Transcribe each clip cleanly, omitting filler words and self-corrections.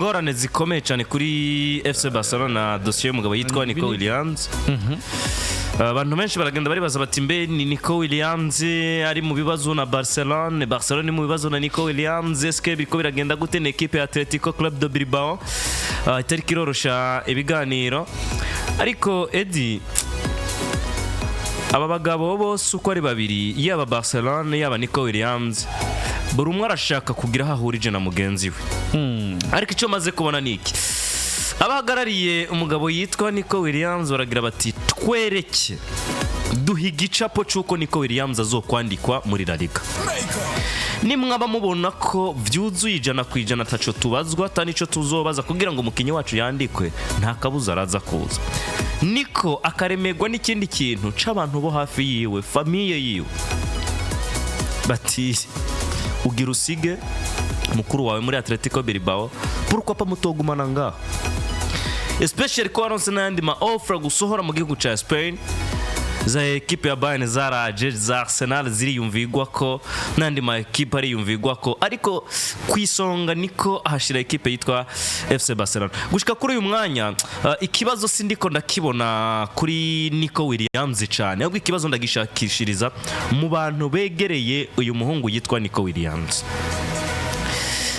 Ingorane zikomeye cyane kuri FC Barcelona na dosiye y'umugabo yitwa Nico Williams. Abantu benshi baragenda baribaza bati: "Mbe ni Nico Williams ari mu bibazo na Barcelone, Barcelone mu bibazo na Nico Williams? Eske biriko biragenda gute?" Ni equipe ya Atletico Club de Bilbao itariko irorosha ibiganiro. Ariko Eddie, aba bagabo bose uko ari babiri, yaba Barcelone, yaba Nico Williams, buri umwe arashaka kugira aho ahurije na mugenzi we. Ariko icyo maze kubona ni iki: abahagarariye umugabo yitwa Nico Williams baragira bati: "Twereke, duha igicapo cy'uko Nico Williams azokwandikwa muri La Liga. Nimwaba mubona ko byuzuye 100%, ataco tubazwa, ata nico tuzobaza kugira ngo umukinnyi wacu yandikwe, nta kabuza araza kuza." Niko akaremerwa n'ikindi kintu c'abantu bo hafi yiwe, famille yiwe, bati: "Ugira usige mukuru wawe muri Atletico Bilbao, pourquoi pas mutogumana ngaho, especially ko waronse n'ayandi ma offre gusohora mu gihugu ca Spain? Za ekipe ya Bayern zaraje, za Arsenal ziriyumvigwa ko, n'andi ma ekipe ariyumvigwa ko, ariko ku isonga niko ahashira ekipe yitwa FC Barcelona." Gushika kuri uyu mwanya, ikibazo sindiko ndakibona kuri Nico Williams cyane, ahubwo ikibazo ndagishakishiriza mu bantu begereye uyu muhungu yitwa Nico Williams.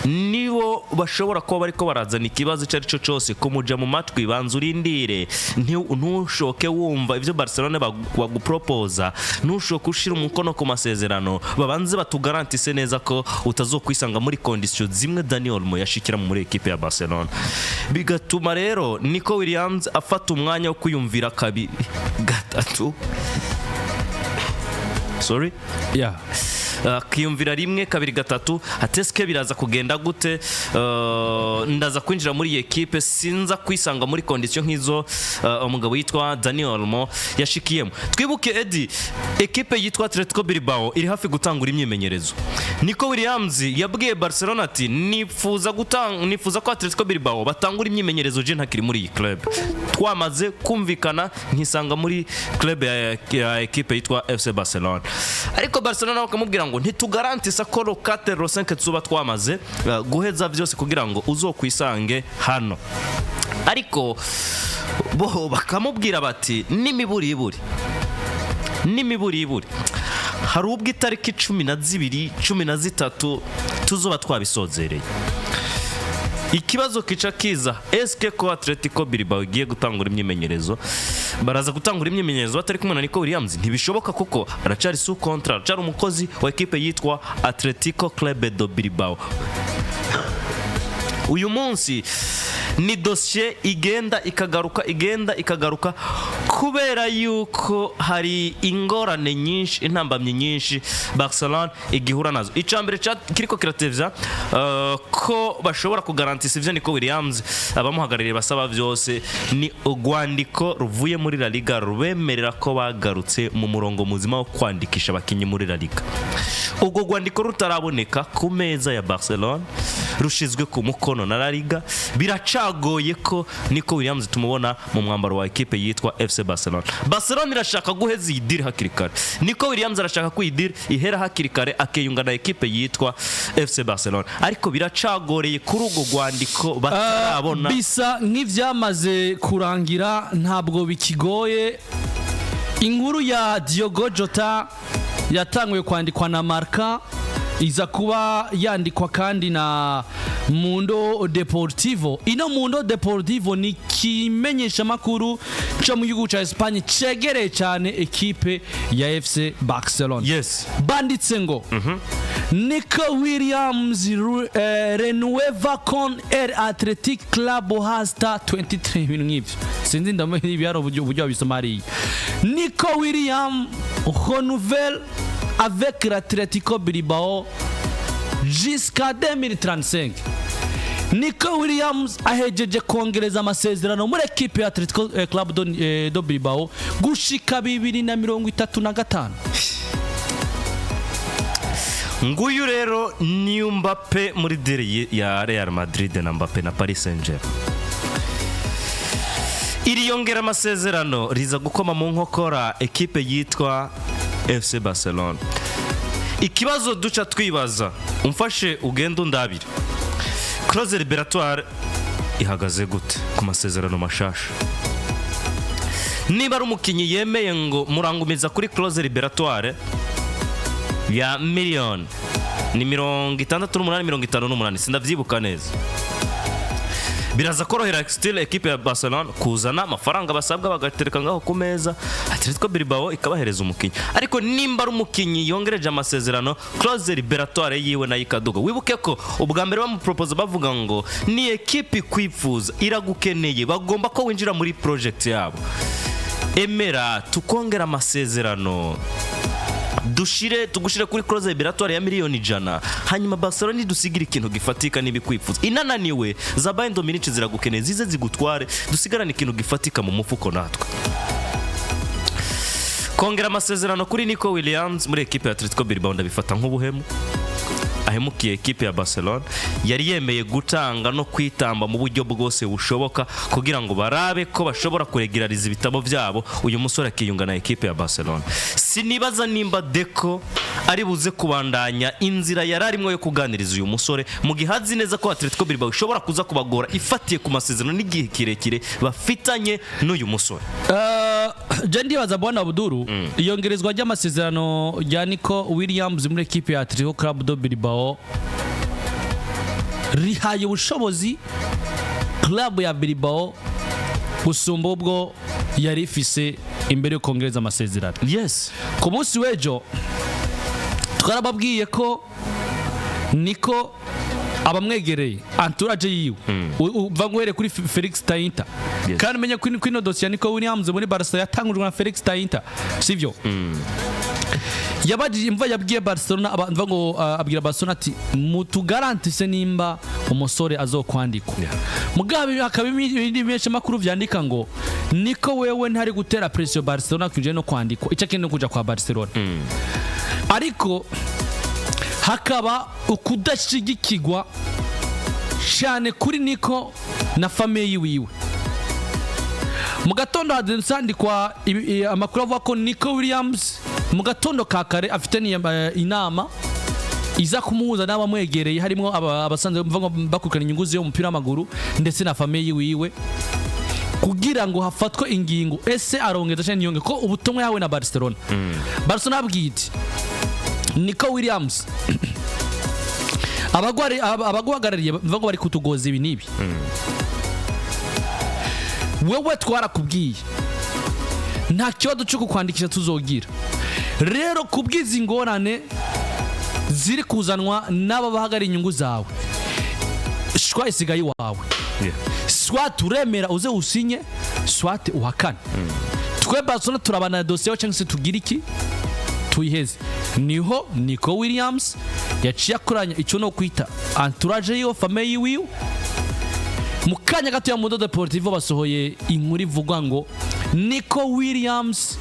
Nibo bashobora kuba bariko barazana ikibazo icyo ari cyo cyose, kumuja mu matwi: "Banza urindire, ntushoke wumva ibyo Barcelona bagupropoza, ntushoke ushira umukono ku masezerano, babanze batugarantise neza ko utazokwisanga muri condition zimwe Dani Olmo yashikira muri ekipe ya Barcelona." Bigatuma rero Nico Williams afata umwanya wo kwiyumvira kabiri, gatatu, sorry, akiyumvira rimwe, kabiri, gatatu, ati: "Eske biraza kugenda gute? Ndaza kwinjira muri iyi ekipe, sinza kwisanga muri condition nk'izo umugabo yitwa Dani Olmo yashikiyemo?" Twibuke Edi, ekipe yitwa Atletico Bilbao iri hafi gutangura imyimenyerezo. Nico Williams yabwiye Barcelona ati: "Nifuza gutanga, nifuza ko Atletico Bilbao batangura imyimenyerezo je ntakiri muri iyi club, twamaze kumvikana, nkisanga muri club ya ekipe yitwa FC Barcelona." Ariko Barcelona bakamubwira ngo: "Ntitugarantisa ko le 4, le 5 tuzoba twamaze guheza byose kugira ngo uzokwisange hano." Ariko bo bakamubwira bati: "N'imiburiburi, n'imiburiburi, hari ubwo itariki 12, 13 tuzoba twabisozereye." Ikibazo kica kiza: eske ko Atletico Bilbao igiye gutangura imyimenyerezo, baraza gutangura imyimenyerezo batari kumwe na Nico Williams? Ntibishoboka, kuko aracari sous contrat, aracari umukozi wa ekipe yitwa Atletico Club de Bilbao. Uyu munsi ni dosiye igenda ikagaruka, igenda ikagaruka, kubera yuko hari ingorane nyinshi, intambamyi nyinshi Barcelona igihura nazo. Icya mbere kiriko kiratevya ko bashobora kugarantisa ivyo Nico Williams abamuhagarariye basaba byose ni urwandiko ruvuye muri La Liga rubemerera ko bagarutse mu murongo muzima wo kwandikisha abakinnyi muri La Liga. Ubwo rwandiko rutaraboneka ku meza ya Barcelona, rushizwe ku mukono na La Liga, biracagoye ko Nico Williams tumubona mu mwambaro wa ekipe yitwa FC Barcelona. Barcelona irashaka guheza iyi deal hakiri kare, Nico Williams arashaka ko iyi deal ihera hakiri kare, akiyunga na ekipe yitwa FC Barcelona, ariko biracagoreye kuri urwo rwandiko batarabona. Bisa nk'ibyamaze kurangira, ntabwo bikigoye. Inkuru ya Diogo Jota yatanguye kwandikwa na Marca, iza kuba yandikwa kandi na Mundo Deportivo. Ino Mundo Deportivo ni kimenyeshamakuru cyo mu gihugu cya Espagne cegereye cyane ekipe ya FC Barcelona. Banditse ngo: "Nico Williams renueva con el Athletic Club hasta 23", ibintu nk'ibyo, sinzi ndamenya ibyaro uburyo babisoma hariya. "Nico Williams renouvelle avec l'Atletico Bilbao jusqu'à 2035." Nico Williams ahejeje kongereza amasezerano muri ekipe ya Atletico Club do Bilbao gushika 2035. Nguyu rero ni Mbappe muri deal ya Real Madrid na Mbappe na Paris Saint-Germain. Iri yongera amasezerano riza gukoma mu nkokora ekipe yitwa FC Barcelona. Ikibazo duca twibaza, umfashe ugende undabire clause libératoire. Ihagaze gute ku masezerano mashasha? Niba ari umukinnyi yemeye ngo murangumiza kuri clause libératoire ya miliyoni ni 68, 58, sindavyibuka neza, biraza korohera still ekipe ya Barcelona kuzana amafaranga basabwa, bagatereka ngaho ku meza, Atletico Bilbao ikabahereza umukinnyi. Ariko nimba ari umukinnyi yongereje amasezerano, clause libératoire yiwe nayo ikaduga. Wibuke ko ubwa mbere bamuproposa bavuga ngo ni ekipe ikwifuza, iragukeneye, bagomba ko winjira muri project yabo, emera tukongera amasezerano, dushire tugushire kuri clause libératoire ya miliyoni 100, hanyuma Barcelona idusigire ikintu gifatika. N'ibikwifuza inananiwe, za Bayern de Munich ziragukeneye, zize zigutware, dusigarane ikintu gifatika mu mufuko natwe. Kongera amasezerano kuri Nico Williams muri ekipe ya Atletico Bilbao ndabifata nk'ubuhemu ahemukiye ekipe ya Barcelona yari yemeye gutanga no kwitamba mu buryo bwose bushoboka kugira ngo barabe ko bashobora kuregulariza ibitabo byabo, uyu musore akiyunga na ekipe ya Barcelona. Sinibaza nimba Deco ari buze kubandanya inzira yari arimo yo kuganiriza uyu musore mu gihe azi neza ko Atletico Bilbao ishobora kuza kubagora ifatiye ku masezerano n'igihe kirekire bafitanye n'uyu musore. Je ndibaza, bwana Abduru, iyongerezwa ry'amasezerano rya Nico Williams muri ekipe ya Atletico Club de Bilbao rihaye ubushobozi club ya Bilbao gusumba ubwo yari ifise imbere yo kongereza amasezerano. Ku munsi w'ejo twarababwiye ko niko abamwegereye, entourage yiwe, uva nguhere kuri Felix Tainta, kandi umenye ko ino dosiye ya Nico Williams muri Barca yatangujwe na Felix Tainta, sivyo? Yabajije imva, yabwiye Barcelona, mva ngo abwira Barcelona ati: "Mutugarantise nimba umusore azokwandikwa." Mugabe hakaba ibindi menshi makuru vyandika ngo niko wewe ntari gutera pression Barcelona kuje no kwandikwa, icyo akeneye no kuja kwa Barcelona, ariko hakaba ukudashigikirwa cyane kuri Nico na famille wiwe. Mu gatondo hazindutse handikwa amakuru avuga ko Nico Williams mu gatondo ka kare afite inama iza kumuhuza n'abamwegereye, harimo abasanzwe bakurikirana inyungu z'uwo mupira w'amaguru ndetse na famille wiwe, kugira ngo hafatwe ingingo: ese arongeza cyangwa ntiyongere? Ko ubutumwa yahawe na Barcelona, Barcelona yabwiye iti: "Nico Williams, abaguhagarariye bavuga ngo bari kutugoza ibi n'ibi. Wewe twarakubwiye, nta kibazo cyo kukwandikisha tuzogira. Rero kubwiza ingorane ziri kuzanwa n'aba bahagarariye inyungu zawe, choix isigaye iwawe. Soit uremera uze usinye, soit uhakane. Twe Barcelona turabana na dosiye yawe, cyangwa se tugire iki, tuyiheze." Niho Nico Williams yaciye akoranya icyo no kwita entourage yiwe, famille yiwe. Mu kanya gato ya Mundo Deportivo basohoye inkuru ivuga ngo Nico Williams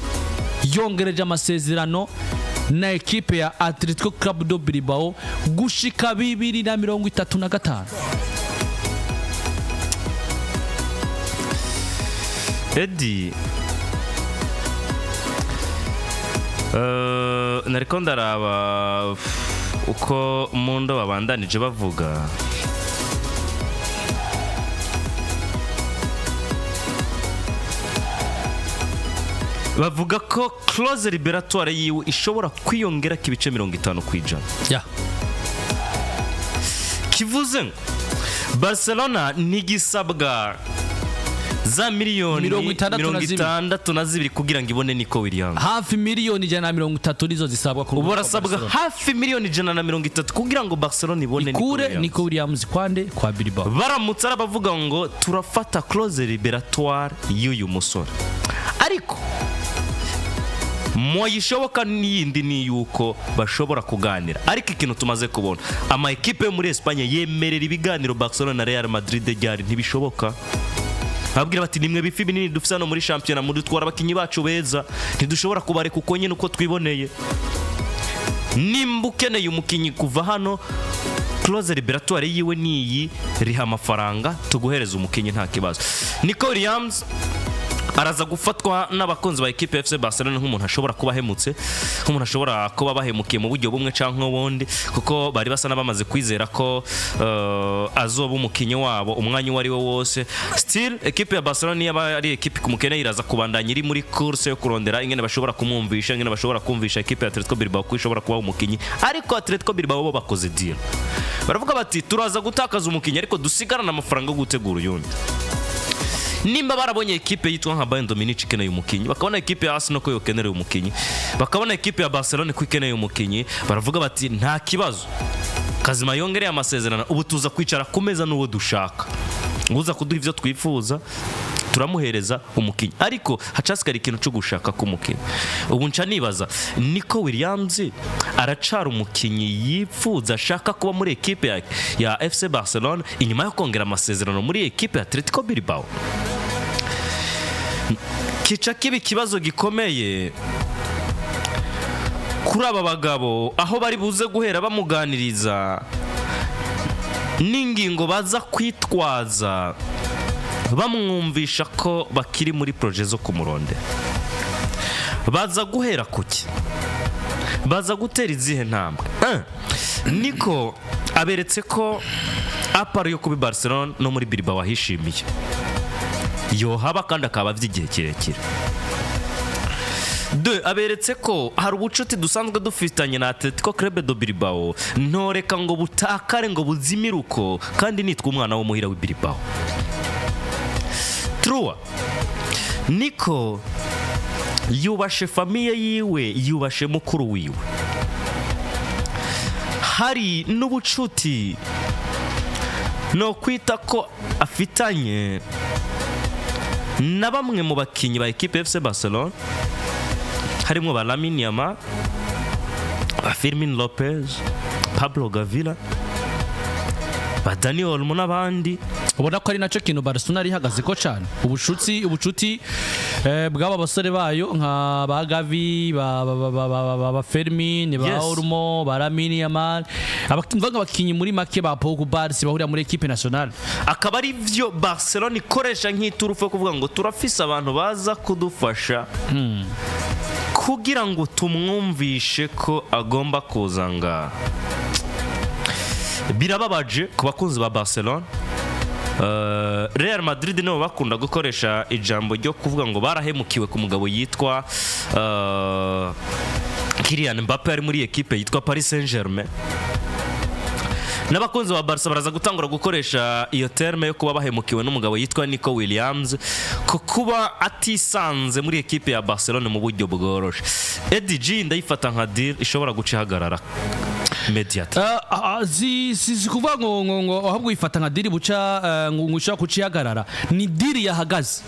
yongereje amasezerano na ekipe ya Atletico Club de Bilbao gushika 2035. Eddie, nariko ndaraba uko Mundo babandanije bavuga. Bavuga ko clause libératoire yiwe ishobora kwiyongera ibice 50%. Kivuze ngo Barcelona ntigisabwa za miliyoni 62. 62 kugira ngo ibone Nico Williams. Hafi miliyoni 130 nizo zisabwa ku Ubu barasabwa hafi miliyoni 130 kugira ngo Barcelona ibone Nico ikure Williams. Nico Williams kwande kwa Bilbao. Baramutse ari abavuga ngo turafata clause libératoire y'uyu musore, ariko moyishoboka n'iyindi ni yuko bashobora kuganira. Ariko ikintu tumaze kubona, ama ekipe yo muri Espagne yemerera ibiganiro Barcelona na Real Madrid ryari? Ntibishoboka. Babwira bati: "Nimwe bifi binini dufite hano muri shampiyona, mudutwara abakinnyi bacu beza, ntidushobora kubareka uko nyine uko twiboneye. Nimba ukeneye umukinnyi kuva hano, clause libératoire yiwe niyi, riha amafaranga tuguhereza umukinnyi, nta kibazo." Nico Williams Araza gufatwa n'abakunzi ba ekipe ya FC Barcelona nk'umuntu ashobora kuba ahemutse, nk'umuntu ashobora kuba bahemukiye mu buryo bumwe cyangwa ubundi, kuko bari basa n'abamaze kwizera ko azoba umukinnyi wabo umwanya uwo ari wo wose. Still, ekipe ya Barcelona niyo aba ari ekipe kumukeneye, iraza kubandanya iri muri course yo kurondera ingene bashobora kumwumvisha, ingene bashobora kumvisha ekipe ya Atletico Bilbao ko ishobora kuba umukinnyi. Ariko Atletico Bilbao bo bakoze deal, baravuga bati: "Turaza gutakaza umukinnyi, ariko dusigarane amafaranga yo gutegura uyundi." Nimba barabonye ekipe yitwa nka Bayern de Munich ikeneye umukinnyi, bakabona ekipe ya Arsenal ko yokeneye umukinnyi, bakabona ekipe ya Barcelona ko ikeneye umukinnyi, baravuga bati: "Nta kibazo, Kazima yongereye amasezerano, ubu tuza kwicara ku meza n'uwo dushaka, uza kuduha ibyo twifuza turamuhereza umukinnyi." Ariko hacasigara ikintu cyo gushaka k'umukinnyi. Ubu nca nibaza: Nico Williams aracara umukinnyi yifuza, ashaka kuba muri ekipe ya FC Barcelona inyuma yo kongera amasezerano muri ekipe ya Atletico Bilbao? Kica kiba ikibazo gikomeye kuri aba bagabo, aho bari buze guhera bamuganiriza n'ingingo baza kwitwaza bamwumvisha ko bakiri muri projet zo kumurondera. Baza guhera kuki? Baza gutera izihe ntambwe? Niko aberetse ko à part yo kuba i Barcelona no muri Bilbao wahishimiye yohaba, kandi akaba by'igihe kirekire. De aberetse ko hari ubucuti dusanzwe dufitanye na Atletico Club de Bilbao, ntoreka ngo butakare, ngo buzimire uko, kandi nitwa umwana w'umuhira w'i Bilbao. Trois, Niko yubashe famille yiwe, yubashe mukuru wiwe, hari n'ubucuti no kwita ko afitanye na bamwe mu bakinnyi ba ekipe FC Barcelona, harimo ba Lamine Yamal, ba Fermin Lopez, Pablo Gavira, ba Dani Olmo n'abandi. Ubona ko ari nacyo kintu Barcelona yari ihagaze ko cyane, ubucuti bw'aba basore bayo nka ba Gavi, ba Fermin, ba Olmo, ba Lamine Yamal, mvuga abakinnyi muri make ba Pau Cubarsí bahurira muri équipe nationale. Akaba ari byo Barcelona ikoresha nk'iturufu yo kuvuga ngo turafise abantu baza kudufasha kugira ngo tumwumvishe ko agomba kuza ngaha. Birababaje ku bakunzi ba Barcelona. Real Madrid nibo bakunda gukoresha ijambo ryo kuvuga ngo barahemukiwe ku mugabo yitwa Kylian Mbappe ari muri ekipe yitwa Paris Saint-Germain. N'abakunzi ba Barca baraza gutangura gukoresha iyo terme yo kuba bahemukiwe n'umugabo yitwa Nico Williams, ko kuba atisanze muri ekipe ya Barcelona mu buryo bworoshe. Eddie G, ndayifata nka deal ishobora guca ihagarara immediate. Si kuvuga ngo ahubwo uyifata nka deal buca ngo ushobora kucihagarara, ni deal yahagaze.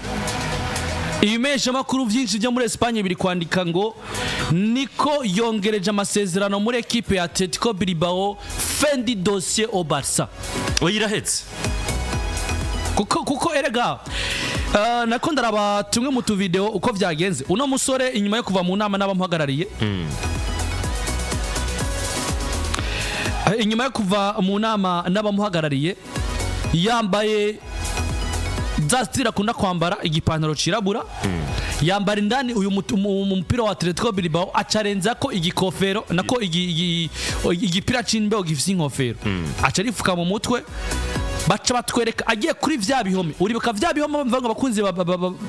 Ibimeshamakuru byinshi byo muri Espagne biri kwandika ngo Niko yongereje amasezerano muri ekipe ya Atletico Bilbao, fin du dossier au Barça. Oya, irahetse. Kuko erega nako ndaraba tumwe mu tuvideo uko vyagenze. Uno musore, inyuma yo kuva mu nama n'abamuhagarariye, inyuma yo kuva mu nama n'abamuhagarariye, yambaye za style akunda kwambara, igipantaro cirabura, yambara indani uyu mupira wa Atletico Bilbao, acarenza ko igikofero nako igipira c'imbeho gifise inkofero, aca arifuka mu mutwe. Baca batwereka agiye kuri vya bihome. Uribuka vya bihome bavuga ngo abakunzi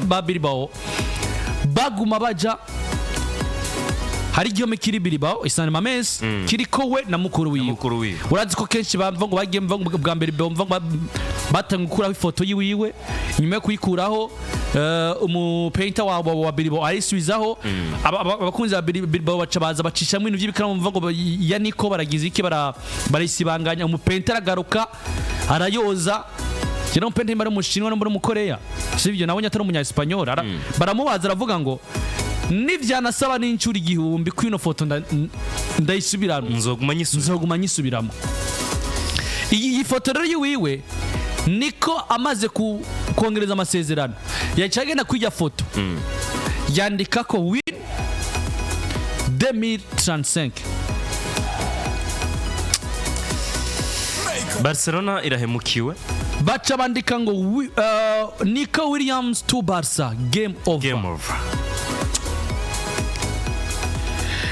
ba Bilbao baguma baja? Hari igihome kiri Bilbao i San Mames kiriko we na mukuru wiwe. Mukuru wiwe. Urazi ko kenshi bamva ngo bagiye, mva ngo bwa mbere bumva ngo batanga gukuraho ifoto yiwiwe, nyuma yo kuyikuraho umupenta wabo wa Bilbao ayisubizaho. Abakunzi ba Bilbao baca baza bacishamo ibintu by'ibikaramu, mva ngo ya Niko baragize iki, barayisibanganya. Umupenta aragaruka arayoza. Kino umupenta nimba ari umushinwa no muri umukoreya, sibyo? Nabonye atari umunya Espanyol. Baramubaza, aravuga ngo nivyanasaba n'incuro 1000 ko ino foto ndayisubiramo, nzoguma nyisubiza, nzoguma nyisubiramo. Iyi foto rero yiwiwe, Niko amaze kongereza amasezerano, yaciye agenda kuri ijya foto yandika ko win 2035. Barcelona irahemukiwe. Baca bandika ngo "Nico Williams to Barca, game over." Game over.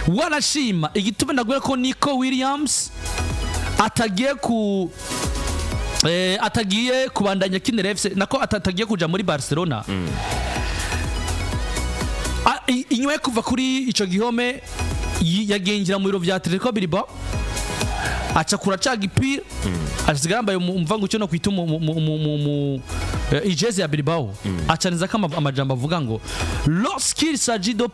Wanashima igituma ndagura ko Nico Williams atagiye kubandanya akinira FC, nako atagiye kuja muri Barcelona. Inyuma yo kuva kuri ico gihome, yagenjira mu biro vya Atletico Bilbao, aca kura ca gipira, asigara yambaye umvango cyo no kwita ijezi ya Bilbao, acaneza ko amajambo avuga ngo "Lorsqu'il s'agit de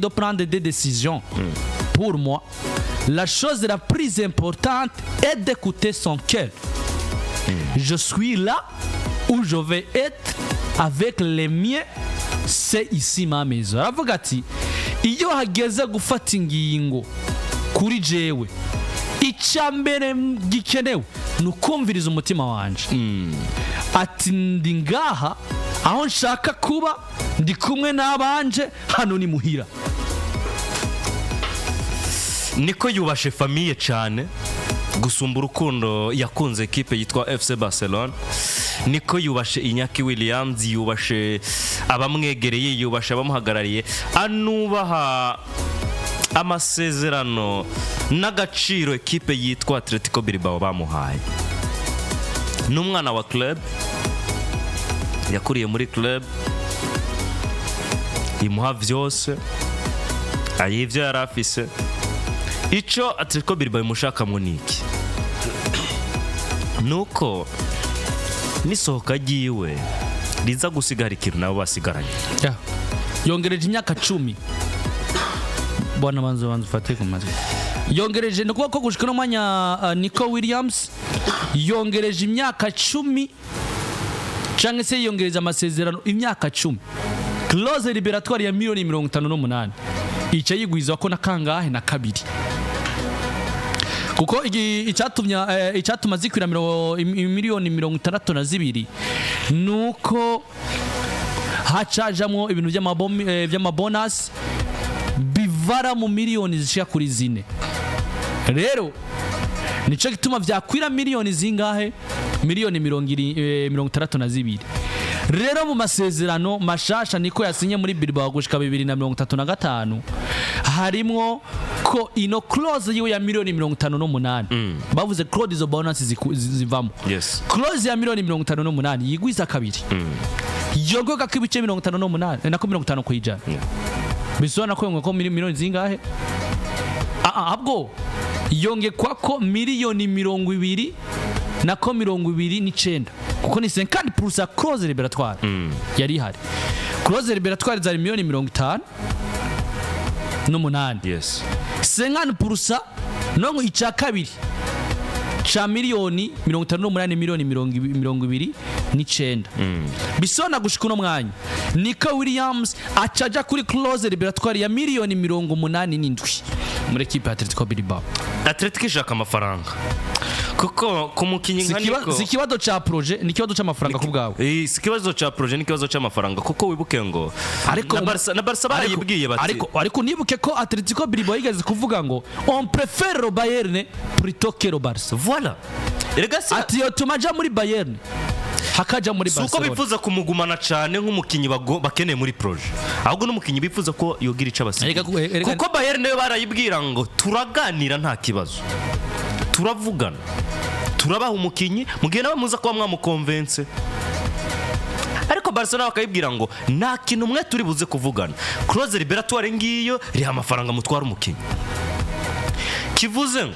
prendre des décisions, pour moi, la chose la plus importante est d'écouter son cœur. Je suis là où je vais être avec les miens, c'est ici ma maison." Aravuga ati: "Iyo hageze gufata ingingo kuri jewe, icya mbere gikenewe ni ukumviriza umutima wanje." Ati: "Ndi ngaha aho nshaka kuba, ndi kumwe n'abanje, hano ni muhira." Niko yubashe famille cyane gusumba urukundo yakunze ekipe yitwa FC Barcelona. Niko yubashe Iñaki Williams, yubashe abamwegereye, yubashe abamuhagarariye, anubaha amasezerano n'agaciro ekipe yitwa Atletico Bilbao bamuhaye. Ni umwana wa club, yakuriye muri club imuha vyose, ayiha ivyo yari afise. Icyo Atletico Bilbao imushakamo ni iki? Ni uko nisohoka ryiwe riza gusigara ikintu nabo basigaranye. Yeah. Yongereje imyaka 10, bwana. Banza banza ufate ku matwi. Yongereje, ni ukuvuga ko gushika uno mwanya, Nico Williams yongereje imyaka 10, cyangwa se yongereje amasezerano imyaka 10, clause libératoire ya miliyoni 58, ica yigwiza ko na kangahe? Na kabiri, kuko icyatumye zikwira miliyoni 62 nuko hacajamwo ibintu by'amabonus bivara mu miliyoni zishika kuri 4. Rero nico gituma vyakwira miliyoni zingahe? Miliyoni 62. Rero mu masezerano mashasha niko yasinye muri Bilbao gushika 2035, harimwo ko ino clause yiwe ya miliyoni 58, bavuze clause izo bonus zivamo, clause ya miliyoni 58 yigwiza kabiri, yongerwa ko ibice 58, nako 50%. Bisobanura ko yongeka ko miliyoni zingahe? Ahubwo yongekwa ko miliyoni 20, nako 29, kuko ni 50% ya clause libératoire yari ihari. Clause libératoire zari miliyoni 58. 50%, nongo icya kabiri ca miliyoni 58, miliyoni 29. Bisona gushika uno mwanya, Nico Williams acaja kuri clause libératoire ya miliyoni 87 muri ekipe ya Atletico Bilbao. Atletico ishaka amafaranga, kuko ku mukinnyi nka Nico Si ikibazo ca projet, ni ikibazo c'amafaranga ku bwawe. Si ikibazo ca projet, ni ikibazo c'amafaranga, kuko wibuke ngo Ariko na Barca barayibwiye bati ariko nibuke ko Atletico Bilbao yigeze kuvuga ngo "On préfère le Bayern plutôt que le Barça." Voilà, erega si Ati yotuma aja muri Bayern hakaja muri si uko Barcelona. Bifuza kumugumana cyane nk'umukinnyi bakeneye muri projet, ahubwo n'umukinnyi bifuza ko yogira icyo abasigiye. Kuko Bayern nayo barayibwira ngo turaganira, nta kibazo, turavugana, turabaha umukinnyi mu gihe nawe muza kuba mwamukonvense. Ariko Barcelona bakayibwira ngo nta kintu mwe turi buze kuvugana, clause libératoire ngiyo, riha amafaranga mutwara umukinnyi. Kivuze ngo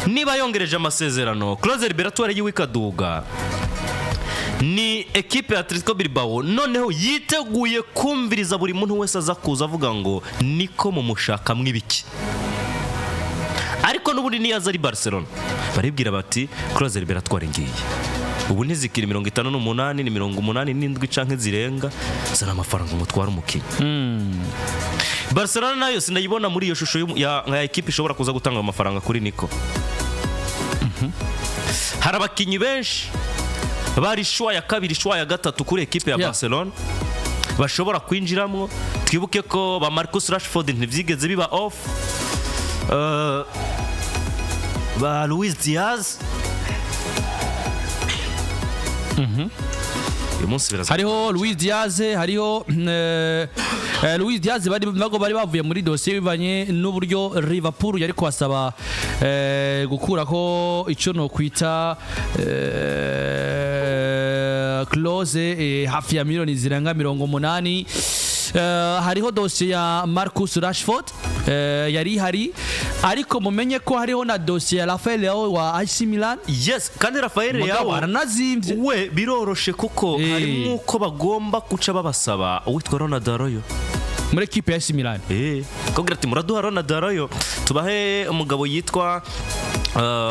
niba yongereje amasezerano, clause libératoire yiwe ikaduga, ni ekipe ya Atletico Bilbao noneho yiteguye kumviriza buri muntu wese aza kuza avuga ngo niko mumushaka mw'ibiki. Ariko n'ubundi niyo aza ari Barcelona, baribwira bati clause libératoire ngiye, ubu ntizikiri 58, ni 87 canke zirenga, zana amafaranga umutwara umukinnyi. Barcelona nayo sinayibona muri iyo shusho ya ekipe ishobora kuza gutanga amafaranga kuri Nico. Hari abakinnyi benshi bari choix ya kabiri, choix ya gatatu kuri ekipe ya Barcelona bashobora kwinjiramo. Twibuke ko ba Marcus Rashford ntibyigeze biba off, ba Luis Diaz. Uyu munsi biraza. Hariho Luis Diaz, hariho Luis Diaz bari bago bari bavuye muri dossier bivanye n'uburyo Liverpool yari kubasaba gukurako ico no kwita clause hafi ya miliyoni zirenga 80. Hariho dossier ya Marcus Rashford yari ihari, ariko mumenye ko hariho na dossier ya Rafael Leao wa AC Milan. Yes, kandi Rafael Mugabo Leao aranazimvye. We biroroshe kuko harimo uko bagomba guca babasaba uwitwa Ronald Arroyo muri ekipe ya AC Milan. Akabwira ati: "Muraduha Ronald Arroyo, tubahe umugabo yitwa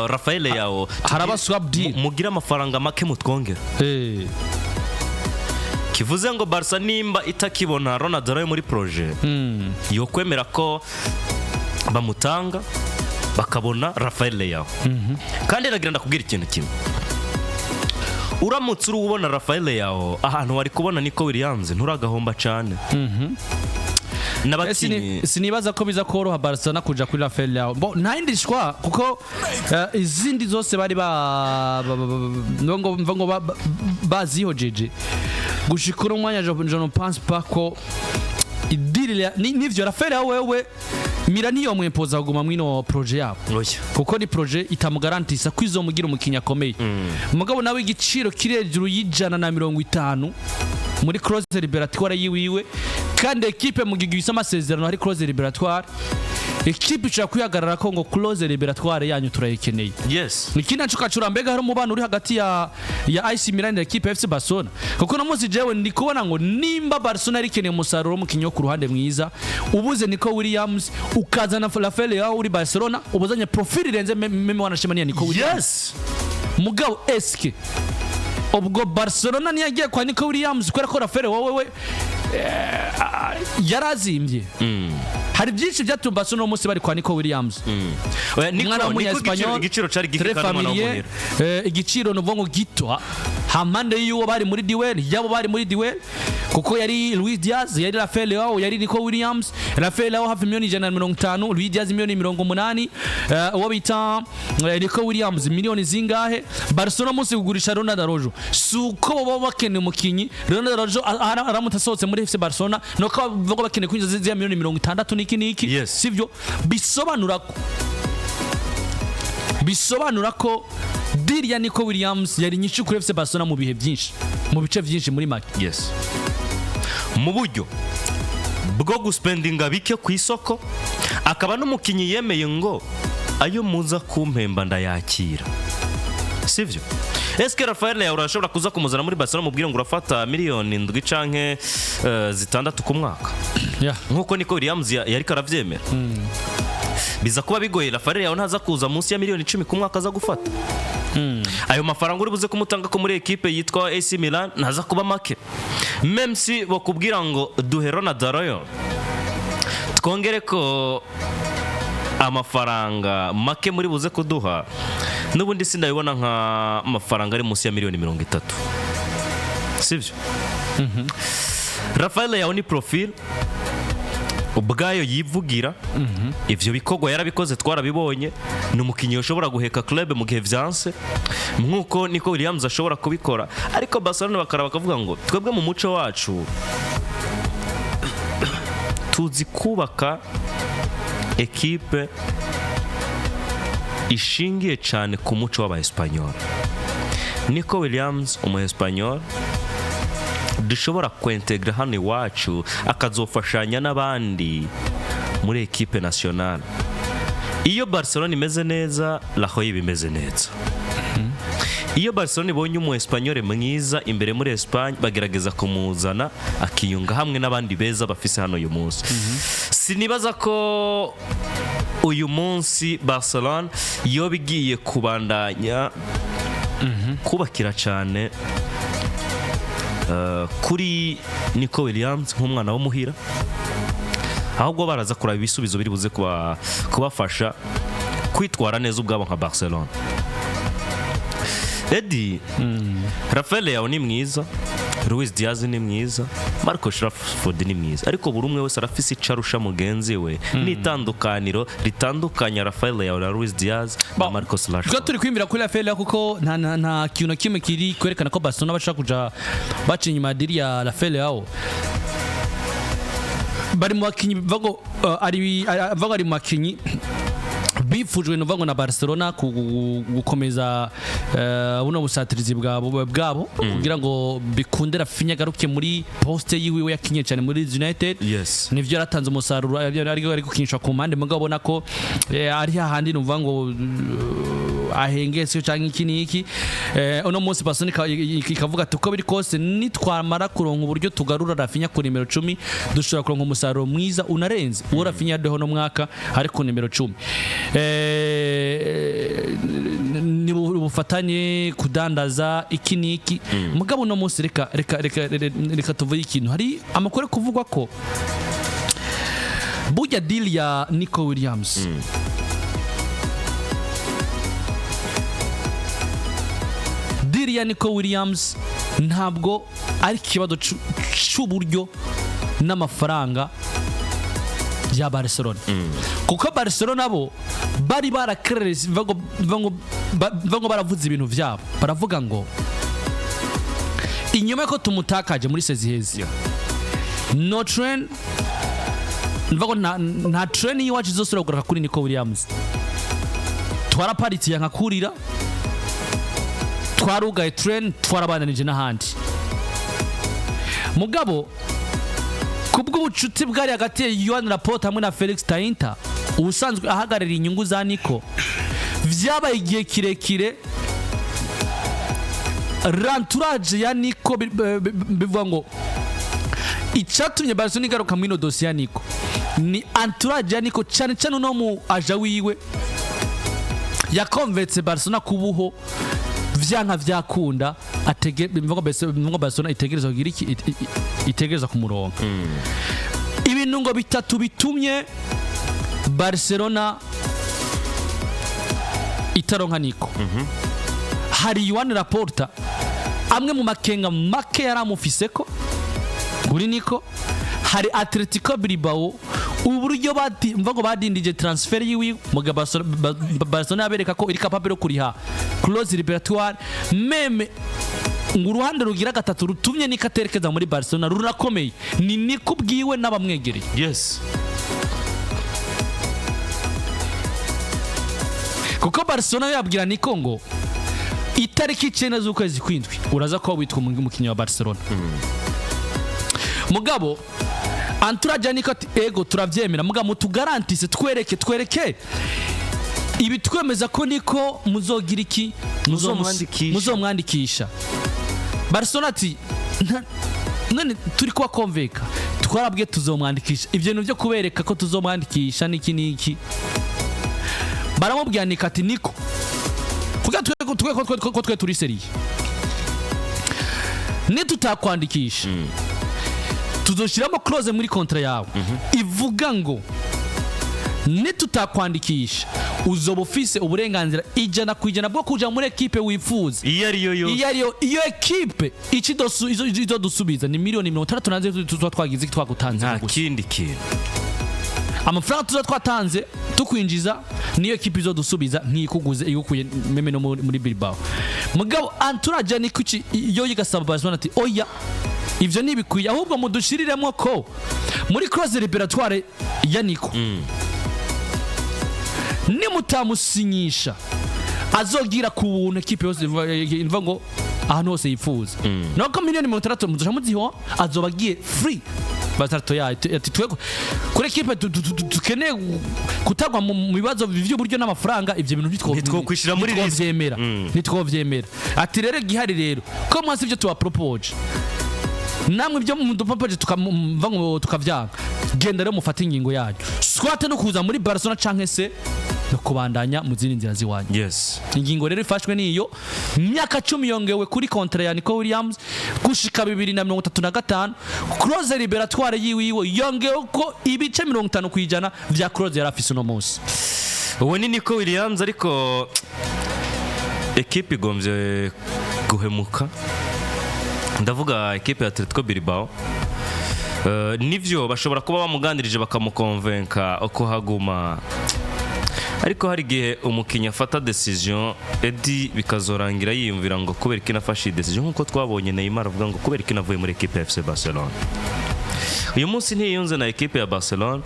Rafael Leao." Haraba swap deal. Mugire amafaranga make mutwongera. Kivuze ngo Barca nimba itakibona Ronald Arroyo muri projet, yo kwemera ko bamutanga bakabona Rafael Leao. Kandi nagira ndakubwira ikintu kimwe: uramutse uri ubona Rafael Leao ahantu wari kubona Nico Williams, nturagahomba cyane n'abakinnyi. Sinibaza ko biza koroha Barcelona kuja kuri Rafael Leao. Bo nta yindi shwa kuko izindi zose bari ba ngo bazihojeje gushika uno mwanya. Je ne pense pas ko i deal nivyo Rafael Leao wewe Milan niyo mwempoza kuguma mwino projet yabo, Oya. kuko ni projet itamugarantisa ko izomugira umukinnyi akomeye. Mugabo nawe igiciro kiri hejuru y'150 muri clause libératoire yiwiwe, kandi ekipe mu gihe ifise amasezerano hari clause libératoire, ekipe ishobora kwihagarara ko ngo clause libératoire yanyu turayikeneye. Ikindi naco kacura, mbega hari umubano uri hagati ya AC Milan na ekipe ya FC Barcelona? Kuko no munsi jewe ndi kubona ngo nimba Barcelona yari ikeneye umusaruro w'umukinnyi wo ku ruhande mwiza, ubuze Nico Williams ukazana Rafael Leao uri Barcelona, ubuzanye profil irenze même wanashimaniya Nico Williams. Mugabo eske ubwo Barcelona niyagiye kwa Nico Williams kubera ko Rafael wowe we yarazimbye? Hari byinshi byatuma Barcelona uno munsi bari kwa Nico Williams. Oya, Nico Umwana Nico w'umunya-Espanyol, igiciro cari gike très kandi umwana familier, w'umuhira. Igiciro ni ngo gito hampande y'uwo bari muri duel, yabo bari muri duel, kuko yari Luis Diaz, yari Rafael Leao, yari Nico Williams. Rafael Leao hafi miliyoni 150, Luis Diaz miliyoni 80, uwo bita Nico Williams miliyoni zingahe? Barcelona munsi kugurisha Ronald Araujo si uko baba bakeneye umukinyi. Ronald Araujo aramutse asohotse muri FC Barcelona nuko bavuga bakeneye kwinjiza ziriya miliyoni 60 n'iki n'iki. Sivyo? Bisobanura ko deal ya Nico Williams yari nyinshi kuri FC Barcelona mu bihe byinshi, mu bice byinshi muri make. Yes, mu buryo bwo guspendinga bike ku isoko, akaba n'umukinnyi yemeye ngo ayo muza kumpemba ndayakira, sivyo? Eske Rafael Leao urashobora kuza kumuzana muri Barcelona mubwire ngo urafata miliyoni 7 canke 6 ku mwaka nkuko Nico Williams yariko aravyemera? Biza kuba bigoye. Rafael Leao ntaza kuza munsi ya miliyoni 10 ku mwaka aza gufata. Ayo mafaranga uri buze kumutanga ko muri ekipe yitwa AC Milan ntaza kuba make, même si bakubwira ngo duhe Ronald Arroyo twongere ko amafaranga make muri buze kuduha, n'ubundi sindabibona nka amafaranga ari munsi ya miliyoni 30, sibyo? Rafael Leao ni profil ubwayo yivugira. Ivyo bikorwa yarabikoze, twarabibonye. Ni umukinnyi ushobora guheka club mu gihe vyanse, nk'uko Nico Williams ashobora kubikora. Ariko Barcelona bakaraba bakavuga ngo twebwe mu muco wacu tuzi kubaka ekipe ishingiye cyane ku muco w'aba Espanyol. Nico Williams umu Espanyol dushobora kwentegra hano iwacu, akazofashanya n'abandi muri ekipe nationale. Iyo Barcelona imeze neza, Rajoy iba imeze neza. Iyo Barcelona ibonye umu Espanyol mwiza imbere muri Espagne, bagerageza kumuzana akiyunga hamwe n'abandi beza bafise hano uyu munsi. Sinibaza ko uyu munsi Barcelona yoba igiye kubandanya kubakira cyane kuri Nico Williams nk'umwana w'umuhira, ahubwo baraza kuraba ibisubizo biri buze kubafasha kwitwara neza ubwabo nka Barcelona. Edi, Rafael Leao ni mwiza. Luis Diaz ni mwiza, Marcus Rashford ni mwiza, ariko buri umwe wese arafise ico arusha mugenzi we, n'itandukaniro ritandukanya Rafael Leao na Luis Diaz na Marcus Twe Rashford. turi kwimbira kuri Rafael Leao kuko nta kintu na kimwe kiri kwerekana ko Barcelona bashaka kuja baca inyuma ya deal ya Rafael Leao. Bari mu bakinyi bago ari bavuga ari mu bakinyi bifujwe nuvuga ngo na Barcelona gukomeza buno busatirizi bwabo kugira ngo bikunde Raphinha agaruke muri poste yiwiwe yakinye cyane muri Leeds United. Nivyo, yaratanze umusaruro, ari gukinishwa ku mpande, mugabo ubona ko ari hahandi numva ngo ahengetse cyangwa iki n'iki. Uno munsi Barcelona ikavuga ati uko biri kose, nitwamara kuronka uburyo tugarura Raphinha ku nimero 10, dushobora kuronka umusaruro mwiza unarenze uwo Raphinha yaduho no mwaka ari ku nimero 10. Ni ubufatanye kudandaza iki n'iki. Mugabo uno munsi reka tuvuge ikintu. Hari amakuru ari kuvugwa ko burya deal ya Nico Williams deal ya Nico Williams ntabwo ari ikibazo c'uburyo n'amafaranga bya Barcelona, kuko Barcelona bo bari barakerereza ngo baravuze ibintu byabo, baravuga ngo inyuma ko tumutakaje muri saison iheze, no train, mvuga ngo nta train y'iwacu izosubira kugaruka kuri Nico Williams. Twaraparitse yanka kurira, twarugaye train, twarabandanije n'ahandi. Mugabo kubw'ubucuti bwari hagati ya Joan Laporta hamwe na Felix Tainta, ubusanzwe ahagarariye inyungu za Nico, vyabaye igihe kirekire l'entourage ya Nico bivuga ngo icyatumye Barcelona igaruka muri ino dosiye ya Nico ni entourage ya Nico, cyane cyane uno mu agent wiwe yakonvetse Barcelona kubuho vyanka vyakunda atege bivuga ngo Barcelona itegereza kugira iki, itegereza kumuronka. Ibintu ngo bitatu bitumye Barcelona itaronka Nico: hari Joan Laporta, amwe mu makenga make yari amufise ko kuri Nico; hari Atletico Bilbao, uburyo bati mva ngo badindije transfer yiwe, muga Barcelona yabereka ko iri capable yo kuriha clause libératoire même. Ngo uruhande rugira gatatu rutumye Nico aterekeza muri Barcelona rurakomeye, ni Nico ubwiwe n'abamwegereye. Kuko Barcelona yo yabwira Nico ngo itariki 9 z'ukwezi kw'indwi uraza kuba witwa umukinnyi wa Barcelona. Mugabo entourage ya Nico ati ego turavyemera, mugabo mutugarantise, twereke ibi twemeza ko Nico muzogira iki. Muzomwandikisha. Muzomwandikisha. Barcelona ati none turi kuba konveka, twarabwiye tuzomwandikisha, ibyo bintu byo kubereka ko tuzomwandikisha niki niki. Baramubwira Nico ati Nico, kugira twe ko twe turi sérieux, nitutakwandikisha tuzoshyiramo clause muri contrat yawe ivuga ngo nitutakwandikisha uzoba ufise uburenganzira 100% bwo kuja muri ekipe wifuza iyo ariyo yose. Iyo ariyo, iyo ekipe ico izodusubiza ni miliyoni 64 tuba twagize iki, twagutanze Nta gusa. kindi kintu. Amafaranga tuza twatanze tukwinjiza niyo ekipe izodusubiza nk'ikuguze igukuye même no muri Bilbao. Mugabo entourage ni kuki iyo yigasaba Barcelona ati oya, ivyo ntibikwiye, ahubwo mudushiriremo ko muri clause libératoire ya Nico, nimutamusinyisha azogira ku buntu ekipe yose, ivuga ngo ahantu hose yifuza, nuko miliyoni 60 muzoca muziho, azoba agiye free. Batatu ya ati twego kuri ekipe dukeneye kutagwa mu bibazo by'uburyo n'amafaranga, ibyo bintu Ntitwokwishira muri risk. ntitwovyemera, ntitwovyemera. Ati rero gihari rero ko mwasi ibyo tubapropoje, namwe ibyo mudupropoje tukamva ngo tukavyanga, genda rero mufate ingingo yanyu, soit no kuza muri Barcelona canke se no kubandanya mu zindi nzira ziwanyu. Ingingo rero ifashwe niyo myaka 10 yongewe kuri contrat ya Nico Williams gushika 2035. Clause libératoire yiwiwe yongewe ko ibice 50% vya clause yari afise uno munsi. Uwo ni Nico Williams, ariko ekipe igombye guhemuka. Ndavuga ekipe ya Atletico Bilbao. Nivyo bashobora kuba bamuganirije, bakamukonvenka uko haguma, ariko hari igihe umukinnyi afata decision, Edi, bikazorangira yiyumvira ngo kubera iki nafashe iyi decision, nkuko twabonye Neymar avuga ngo kubera iki navuye muri ekipe ya FC Barcelona. Uyu munsi ntiyunze na ekipe ya Barcelona,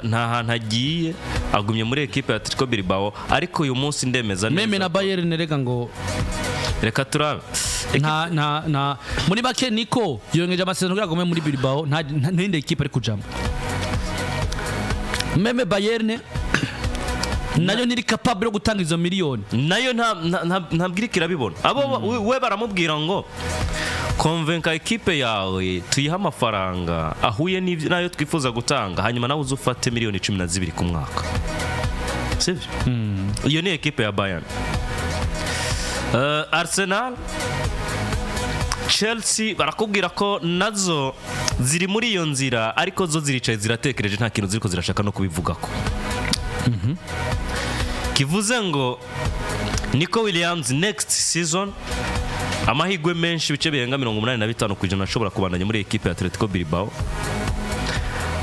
nta hantu agiye, agumye muri ekipe ya Atletico Bilbao, ariko uyu munsi ndemeza neza même na Bayern rega ngo reka turabe. Nta muri make Niko yongeje amasezerano kugira ngo agume muri Bilbao, nta ntindi ekipe ari kujamo, même Bayern nayo ntiri capable yo gutanga izo miliyoni. Nayo ntabwo iriko irabibona. Abo we baramubwira ngo konvenka ekipe yawe tuyihe amafaranga ahuye n'ayo twifuza gutanga, hanyuma nawe uze ufate miliyoni 12 ku mwaka, sibyo? Iyo ni ekipe ya Bayern. Arsenal, Chelsea barakubwira ko nazo ziri muri iyo nzira, ariko zo ziricaye ziratekereje, nta kintu ziriko zirashaka no kubivugako. Kivuze ngo Nico Williams next season, amahirwe menshi, ibice birenga 85% ashobora kubandanya muri ekipe ya Atletico Bilbao,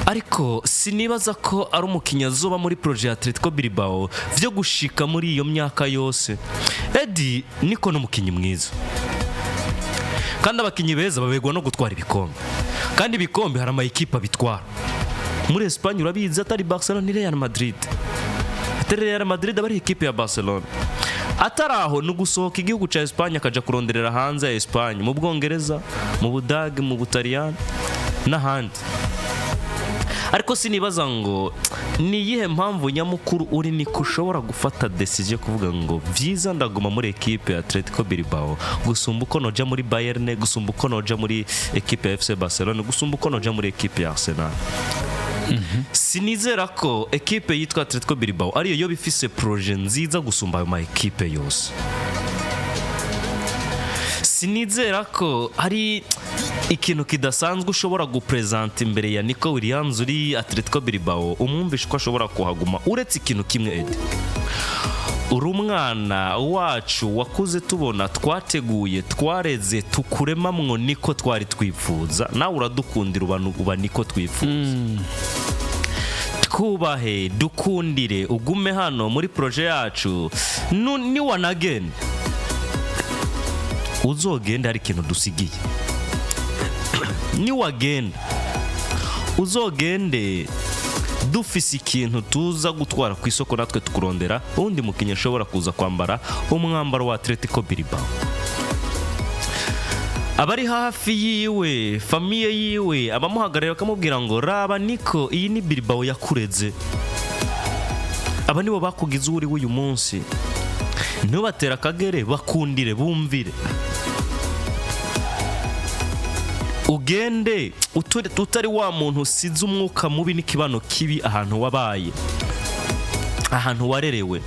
ariko sinibaza ko ari umukinnyi azoba muri projet ya Atletico Bilbao vyo gushika muri iyo myaka yose. Edi, Nico ni umukinnyi mwiza, kandi abakinnyi beza babegwa no gutwara ibikombe, kandi ibikombe hari ama ekipe abitwara muri Espagne, urabizi, atari Barcelona ni Real Madrid, atari Real Madrid aba ari ekipe ya Barcelona, atari aho ni ugusohoka igihugu cya Espagne akaja kuronderera hanze ya Espagne, mu Bwongereza, mu Budage, mu Butaliyani n'ahandi. Ariko sinibaza ngo ni iyihe mpamvu nyamukuru uri niko ushobora gufata decision yo kuvuga ngo byiza ndaguma muri ekipe ya Atletico Bilbao gusumba uko noja muri Bayern, gusumba uko noja muri ekipe ya FC Barcelona, gusumba uko noja muri ekipe ya Arsenal. Sinizera ko ekipe yitwa Atletico Bilbao ariyo yoba ifise projet nziza gusumba ayo ma ekipe yose. Sinizera ko hari ikintu kidasanzwe ushobora guprezanta imbere ya Nico Williams uri Atletico Bilbao umwumvisha ko ashobora kuhaguma, uretse ikintu kimwe: Edi, uri umwana wacu wakuze tubona, twateguye, twareze, tukuremamwo niko twari twifuza, nawe uradukundira, uba niko twifuza, twubahe, dukundire ugume hano muri projet yacu. Niwanagenda uzogenda hari ikintu dusigiye, niwagenda uzogende dufise ikintu tuza gutwara ku isoko, natwe tukurondera uwundi mukinnyi ashobora kuza kwambara umwambaro wa Atletico Bilbao. Abari hafi yiwe, famille yiwe, abamuhagarariye bakamubwira ngo raba Niko, iyi ni Bilbao yakureze, aba nibo bakugize uwo uri w'uyu munsi, ntubatere akagere, bakundire, bumvire, ugende utari wa muntu usize umwuka mubi n'ikibano kibi ahantu wabaye, ahantu warerewe.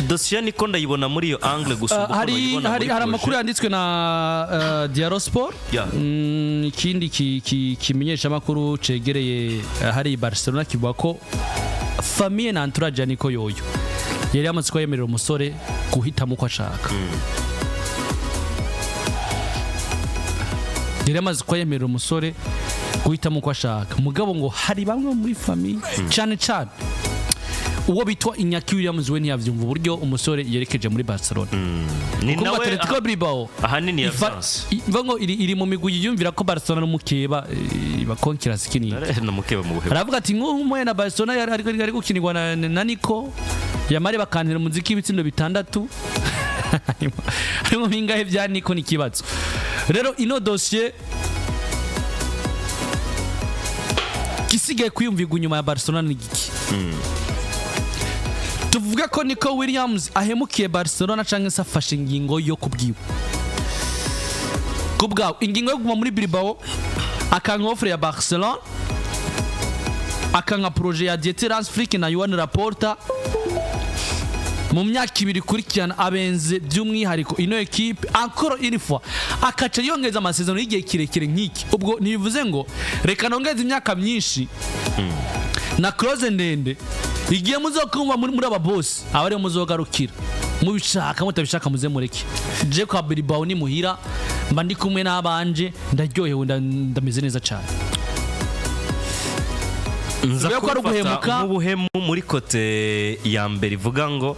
Dosiye niko ndayibona muri iyo angle gusa. Hari amakuru yanditswe na Diario Sport. Ikindi kimenyesha amakuru cegereye hari Barcelona kivuga ko famille na entourage ya Nico yoyo yari yamaze kuba yemerera umusore guhitamo uko ashaka. Yari yamaze kuba yemerera umusore guhitamo uko ashaka, mugabo ngo hari bamwe muri famille, cyane cyane uwo bitwa Iñaki Williams, we ntiyavyumva uburyo umusore yerekeje muri Barcelona, ni kuko nawe Atletico Bilbao ahanini yavanse. Mvuga ngo iri mu migwi yiyumvira ko Barcelona n'umukeba ibakonkera sikini. Na mukeba mu buhe? Aravuga ati nk'ubu umuye na Barcelona yari ari gukinirwa na Nico yamare bakantera umuziki w'ibitsindo bitandatu harimo bingahe bya Nico, ni ikibazo. Rero ino dossier gisigaye kwiyumvirwa inyuma ya Barcelona ni giki? Tuvuge ko Nico Williams ahemukiye Barcelona cyangwa se afashe ingingo yo kubwiwe kubwawe, ingingo yo kuguma muri Bilbao akanka offre ya Barcelona, akanka projet ya Dieter Hans Flick na Joan Laporta mu myaka 2 ikurikirana abenze by'umwihariko ino ekipe, encore une fois akaca yongeza amasezerano y'igihe kirekire nk'iki. Ubwo ntibivuze ngo reka nongeze imyaka myinshi na clause ndende, igihe muzokumva muri aba boss aba ariyo muzogarukira. Mubishaka mutabishaka, muze mureke. Je kwa Bilbao ni muhira, mba ndi kumwe n'abanje, ndaryohewe, ndameze neza cyane. Nza Kubera ko ari kubifata uguhemuka. nk'ubuhemu muri côté ya mbere ivuga ngo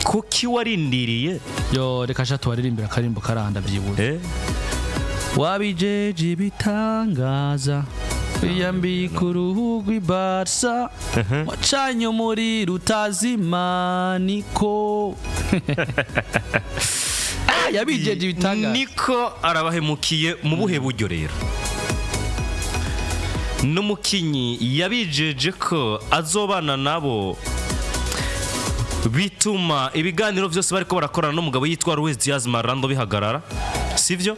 kuki warindiriye. Yo, reka sha tubaririmbira akarimbo karanda byibura. Eh? Wabijeje ibitangaza, wiyambika uruhu rw'ibarsa, wacanye umuriro utazima. Niko yabijeje ibitangaza. Niko arabahemukiye mu buhe buryo rero? N'umukinyi yabijeje ko azobana nabo, bituma ibiganiro byose bariko barakorana n'umugabo yitwa Luis Diaz Marrando bihagarara, sivyo?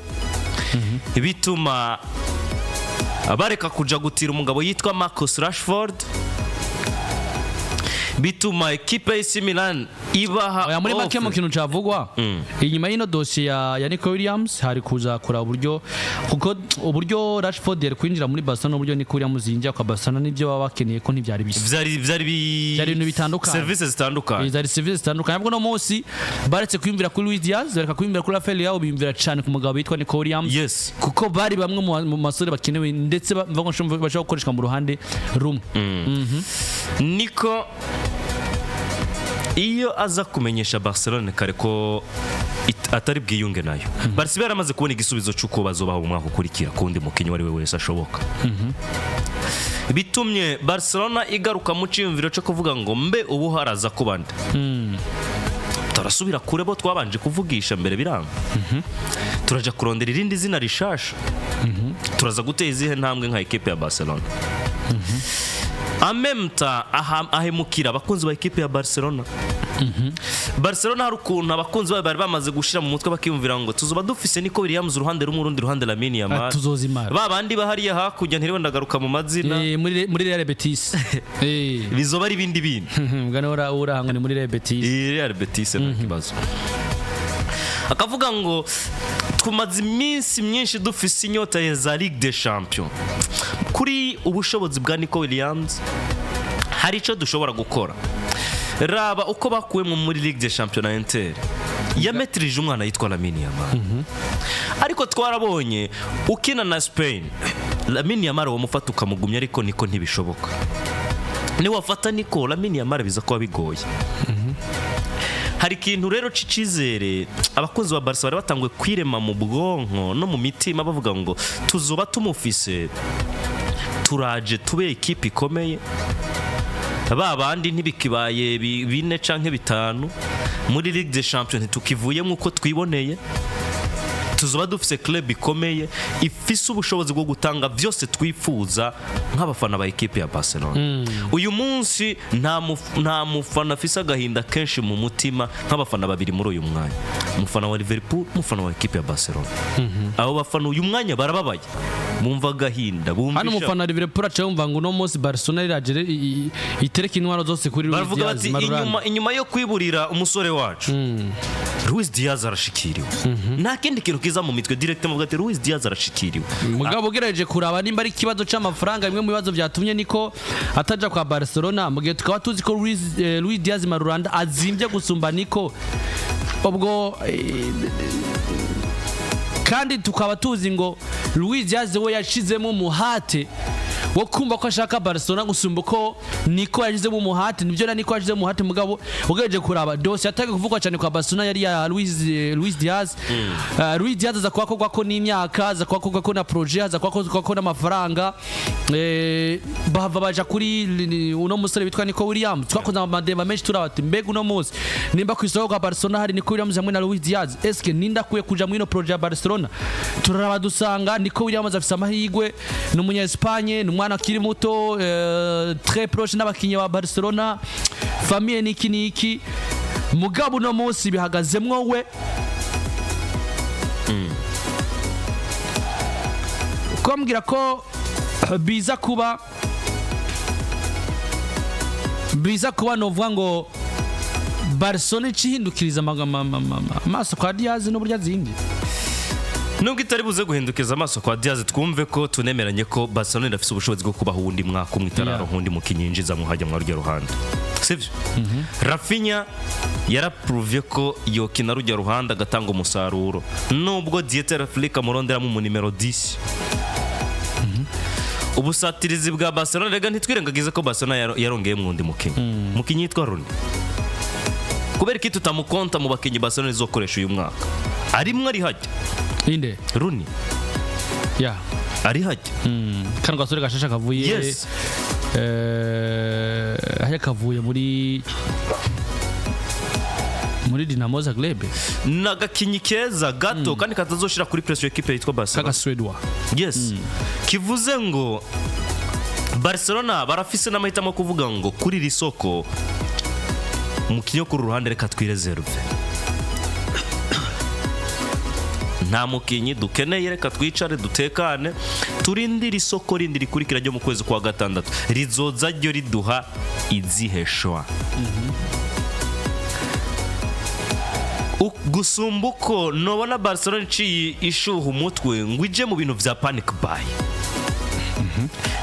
Bituma bareka kuja gutira umugabo yitwa Marcus Rashford, bituma ekipe y'AC Milan ibaha Oya, muri make mu offre. kintu cavugwa inyuma y'ino dosiye ya Nico Williams, hari kuza kuraba uburyo, kuko uburyo Rashford yari kwinjira muri Barcelona n'uburyo Nico Williams yinjira kwa Barcelona n'ibyo baba bakeneye ko ntibyari bisa. Vyari Byari ibintu bitandukanye. Services zitandukanye. Zari services zitandukanye. Ahubwo no munsi baretse kwiyumvira kuri Luis Diaz, bareka kwiyumvira kuri Rafael Leao, biyumvira cyane ku mugabo witwa Nico Williams, kuko bari bamwe mu basore bakenewe, ndetse bashobora gukoreshwa mu ruhande rumwe. Niko iyo aza kumenyesha Barcelone kare ko atari bwiyunge nayo, Barca yaramaze kubona igisubizo cy'uko bazobaha umwaka ukurikira ku wundi mukinnyi uwo ari we wese ashoboka. Bitumye Barcelona igaruka mu cyiyumviro cyo kuvuga ngo mbe ubu haraza kuba nde? Turasubira kure bo twabanje kuvugisha mbere biranga, turaja kurondera irindi zina rishasha, turaza gutera izihe ntambwe nka ekipe ya Barcelona? Amemta ahemukira abakunzi ba ekipe ya Barcelona. Barcelona hari ukuntu abakunzi bayo bari bamaze gushira mu mutwe, bakiyumvira ngo tuzoba dufise Nico Williams uruhande rumwe, urundi ruhande Lamine Yamal. Tuzozimara. Ba bandi bahariya hakurya, ntiriwe ndagaruka mu mazina. Muri Real Betis. Bizoba ari ibindi bintu. Mugani urahangwa ni muri Real Betis. Iyi Real Betis nta kibazo. Akavuga ngo tumaze iminsi myinshi dufise inyota ya za Ligue des Champions, kuri ubushobozi bwa Nico Williams hari icyo dushobora gukora. Raba uko bakuwemo muri Ligue des Champions na Inter yametirije umwana yitwa Lamine Yamal, ariko twarabonye ukina na Spain, Lamine Yamal wamufata ukamugumya, ariko niko ntibishoboka. Niwafata Nico, Lamine Yamal biza kuba bigoye. Hari ikintu rero c'icizere abakunzi ba Barca bari batanguye kwirema mu bwonko no mu mitima, bavuga ngo tuzoba tumufise, turaje tube ekipe ikomeye, ba bandi ntibikibaye bine canke bitanu muri Ligue des Champions, ntitukivuyemo uko twiboneye, tuzoba dufise club ikomeye ifise ubushobozi bwo gutanga byose twifuza nk'abafana ba ekipe ya Barcelona. Uyu munsi nta mufana afise agahinda kenshi mu mutima nk'abafana babiri muri uyu mwanya: umufana wa Liverpool, umufana wa ekipe ya Barcelona. Abo bafana uyu mwanya barababaye, bumva agahinda, bumva Hano ishavu. umufana wa Liverpool aca yumva ngo uno munsi Barcelona iraje itereka intwaro zose kuri Luis Baravuga Diaz bati Marulanda. inyuma yo kwiburira umusore wacu Luis Diaz arashikiriwe, nta kindi kintu kiza mu mitwe, direct muvuga ati Luis Diaz arashikiriwe. Mugabo ugerageje kuraba nimba ari ikibazo c'amafaranga, bimwe mu bibazo byatumye niko ataja kwa Barcelona, mu gihe tukaba tuzi ko Luis Diaz Marulanda azimbye gusumba Nico, ubwo kandi tukaba tuzi ngo Luis Diaz we yashizemo umuhate wo kumva ko ashaka Barcelona gusumba uko Nico yashizemo umuhate. Nibyo, na Nico yashizemo umuhate, mugabo ugerageje kuraba dosiye yatangiye kuvugwa cyane kwa Barcelona yari ya Luis Diaz. Luis Diaz aza kuba ko n'imyaka, aza kuba ko na projet, aza kuba ko n'amafaranga, bahava baja kuri uno musore witwa Nico Williams. Twakoze amadeba menshi turaba ati mbega uno munsi nimba ku isoko kwa Barcelona hari Nico Williams hamwe na Luis Diaz, eske ninda akwiye kuja muri ino projet ya Barcelona? Turaraba dusanga Nico Williams afise amahirwe, ni umunya Espagne, ni umwana akiri muto, très proche n'abakinyi ba Barcelona, famille niki niki. Mugabo uno munsi bihagazemwo we kumbwira ko biza kuba novuga ngo Barcelona icihindukiriza amaso kwa Diaz n'uburyo azimbye. Nubwo itari buze guhindukiza amaso kwa Diaz, twumve ko tunemeranye ko Barcelona irafise ubushobozi bwo kubaho uwundi mwaka umwe itararo undi mukinyi yinjiza muhajya mwa rujya ruhande, sivyo? Raphinha yaraprouvé ko yokina rujya ruhande agatanga umusaruro, nubwo Dieter Flick amuronderamo mu nimero 10. Ubusatirizi bwa Barcelona rega, ntitwirengagize ko Barcelona yarongeyemo uwundi mukinyi yitwa Rooney. Kubera iki tutamukonta mu bakinyi Barcelona izokoresha uyu mwaka? Arimwo, ari hajya. Inde? Rooney. Ari hajya. Kano gasore gashasha kavuye haya kavuye muri Dinamo Zagreb. Ni agakinyi keza gato kandi katazoshira kuri pression ekipe yitwa Barcelona. K'agaswedwa. Yes, kivuze ngo Barcelona barafise n'amahitamo kuvuga ngo kuri iri soko umukinyi wo kuri ruhande reka twireserve, nta mukinyi dukeneye, reka twicare dutekane, turindire isoko rindi rikurikira ryo mu kwezi kwa gatandatu rizoza ryo riduha izihe choix gusumba uko nobona Barcelona iciye ishuha umutwe ngo ije mu bintu vya panic buy,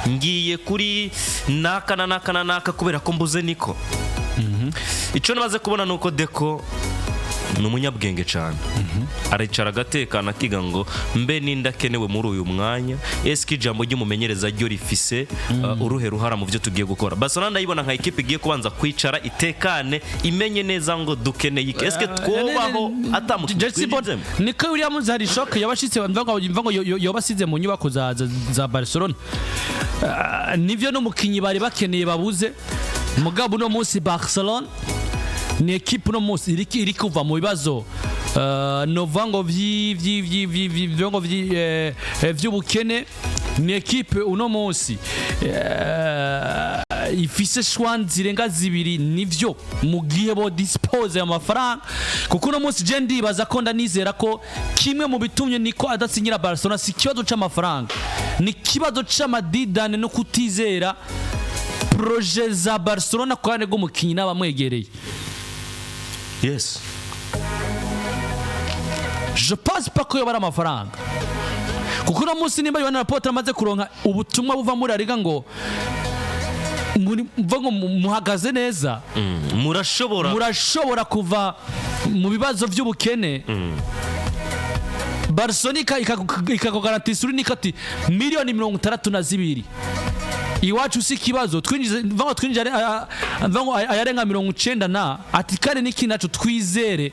ngiye kuri naka na naka na naka kubera ko mbuze Niko. Icyo namaze kubona ni uko Deco ni umunyabwenge cyane, aricara agatekana, akiga ngo mbe ninde akenewe muri uyu mwanya? Ese ijambo ry'umumenyereza ryo rifise uruhe ruhara mu byo tugiye gukora? Barcelona ndayibona nka ekipe igiye kubanza kwicara itekane, imenye neza ngo dukeneye iki, ese twobaho atamukinyi Jesse Bond twinjizemo? Nico Williams hari choc yabashitse, mva ngo yabasize mu nyubako za Barcelona. Nivyo, n'umukinyi bari bakeneye babuze, mugabo uno munsi Barcelona ni ekipe uno munsi iri kuva mu bibazo nova ngo vyi vyi vyi vyi vyi vyo ngo vyi vy'ubukene. Ni ekipe uno munsi ifise choix zirenga zibiri, nivyo, mu gihe bo dispose amafaranga, kuko uno munsi je ndibaza ko ndanizera ko kimwe mu bitumye niko adasinyira Barcelona si ikibazo c'amafaranga, ni ikibazo c'amadidane no kutizera projet za Barcelona ku ruhande rw'umukinyi n'abamwegereye. Je pense pas ko yoba ari amafaranga, kuko uno munsi nimba Joan Laporta amaze kuronka ubutumwa buva muri La Liga ngo mva ngo muhagaze neza, Murashobora murashobora kuva mu bibazo by'ubukene, Barcelona ikakugarantisa uri niko ati miliyoni 62 iwacu si ikibazo, twinjize mva ngo twinjize mva ngo ayarenga 90 na ati, kandi n'ikindi naco twizere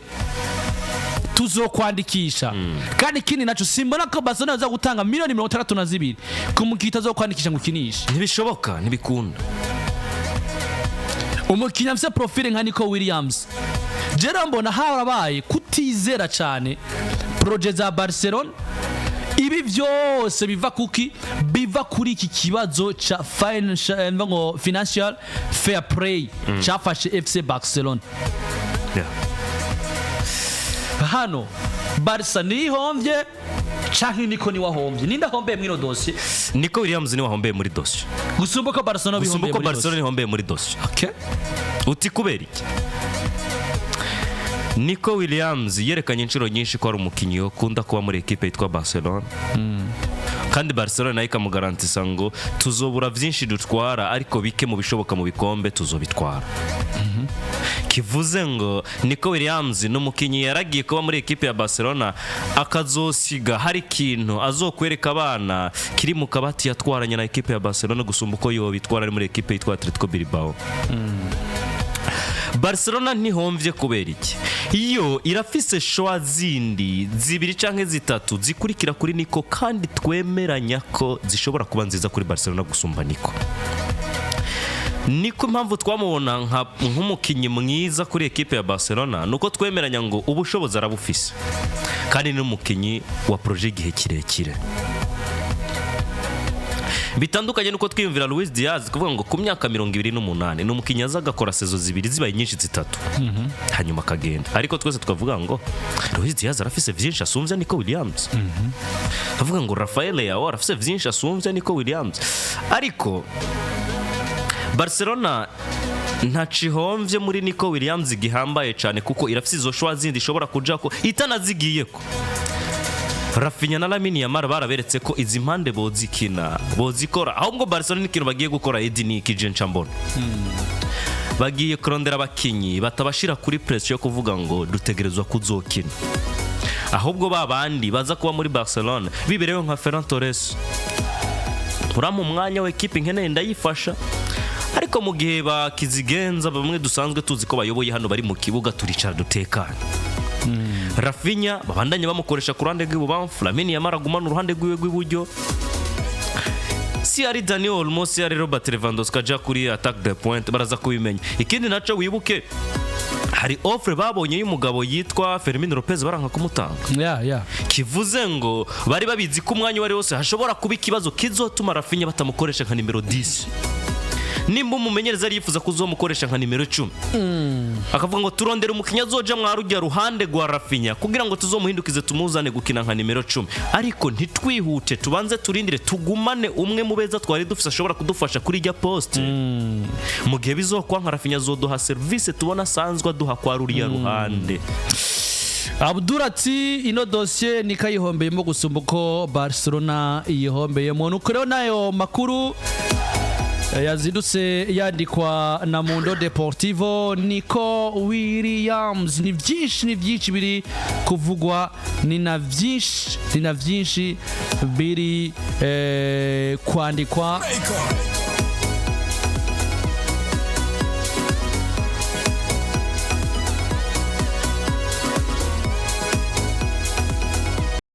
tuzokwandikisha. Kandi ikindi naco, simbona ko Barcelona baza gutanga miliyoni 62 ku mukinnyi itazokwandikisha ngo ukinishe. Ntibishoboka, ntibikunda. Umukinnyi afise profile nka Nico Williams, jera mbona harabaye kutizera cyane projet za Barcelona. Ibi byose biva kuki? Biva kuri iki kibazo ca financial, mva ngo financial fair play cyafashe FC Barcelona. Hano Barca nihombye canke Nico ni wahombye? Ninde ahombeye mwino dosiye? Nico Williams niwe wahombeye muri dosiye. Gusumba ko Barcelona gusumba bihombeye uko muri Barcelona dosiye? ihombeye muri dosiye. Uti kubera iki? Nico Williams yerekanye inshuro nyinshi ko ari umukinnyi ukunda kuba muri ekipe yitwa Barcelona, kandi Barcelona nayo ikamugarantisa ngo tuzobura byinshi dutwara, ariko bike mu bishoboka mu bikombe tuzobitwara. Kivuze ngo Nico Williams ni umukinnyi yaragiye kuba muri ekipe ya Barcelona akazosiga hari ikintu azokwereka abana kiri mu kabati yatwaranye na ekipe ya Barcelona, gusumba uko yobitwara ari muri ekipe yitwa Atletico Bilbao. Barcelona ntihomvye. Kubera iki? Iyo irafise choix zindi zibiri canke zitatu zikurikira kuri Nico, kandi twemeranya ko zishobora kuba nziza kuri Barcelona gusumba Nico. Niko impamvu twamubona nk'umukinnyi mwiza kuri ekipe ya Barcelona nuko twemeranya ngo ubushobozi arabufise, kandi ni n'umukinnyi wa projet igihe kirekire, bitandukanye nuko twiyumvira Luis Diaz, kuvuga ngo ku myaka 28 ni umukinnyi aza agakora saison zibiri, zibaye nyinshi zitatu, hanyuma akagenda. Ariko twese tukavuga ngo Luis Diaz arafise vyinshi asumvya Nico Williams, avuga ngo Rafael Leao arafise vyinshi asumvya Nico Williams. Ariko Barcelona ntaco ihomvye muri Nico Williams gihambaye cyane, kuko irafise izo choix zindi ishobora kujako itanazigiyeko. Raphinha na Lamine Yamal baraberetse ko izi mpande bozikina, bozikora. Ahubwo Barcelona n'ikintu bagiye gukora, Edi, ni iki je nca mbona? Bagiye kurondera abakinyi batabashira kuri pression yo kuvuga ngo dutegerezwa kuzokina, ahubwo ba bandi baza kuba muri Barcelona bibereyeho nka Ferran Torres, urampa umwanya w'ekipe nkeneye ndayifasha, ariko mu gihe bakizigenza bamwe dusanzwe tuzi ko bayoboye hano bari mu kibuga, turicara dutekanye. Raphinha babandanye bamukoresha ku ruhande rw'ibubamfu, Lamine Yamal agumana uruhande rwiwe rw'iburyo, si ari Dani Olmo, si ari Robert Lewandowski aja kuri attaque de pointe, baraza kubimenya. Ikindi naco, wibuke hari offre babonye y'umugabo yitwa Fermin Lopez, baranka kumutanga. Ya. Kivuze ngo bari babizi ko umwanya uwo ari wose hashobora kuba ikibazo kizotuma Raphinha batamukoresha nka nimero 10. Nimba umumenyereza yari yifuza kuzomukoresha nka nimero 10, akavuga ngo turondere umukinnyi azoja mwa rujya ruhande rwa Raphinha kugira ngo tuzomuhindukize tumuzane gukina nka nimero 10, ariko ntitwihute, tubanze turindire, tugumane umwe mu beza twari dufise ashobora kudufasha kuri ijya poste. Mu gihe bizokwa nka Raphinha azoduha service tubona asanzwe aduha kwa ruriya ruhande. Abdul ati ino dosiye nikayihombeyemo gusumba uko Barcelona iyihombeyemo. Nuko rero nayo makuru yazindutse yandikwa na Mundo Deportivo. Nico Williams, ni byinshi, ni byinshi biri kuvugwa, ni na byinshi biri kwandikwa.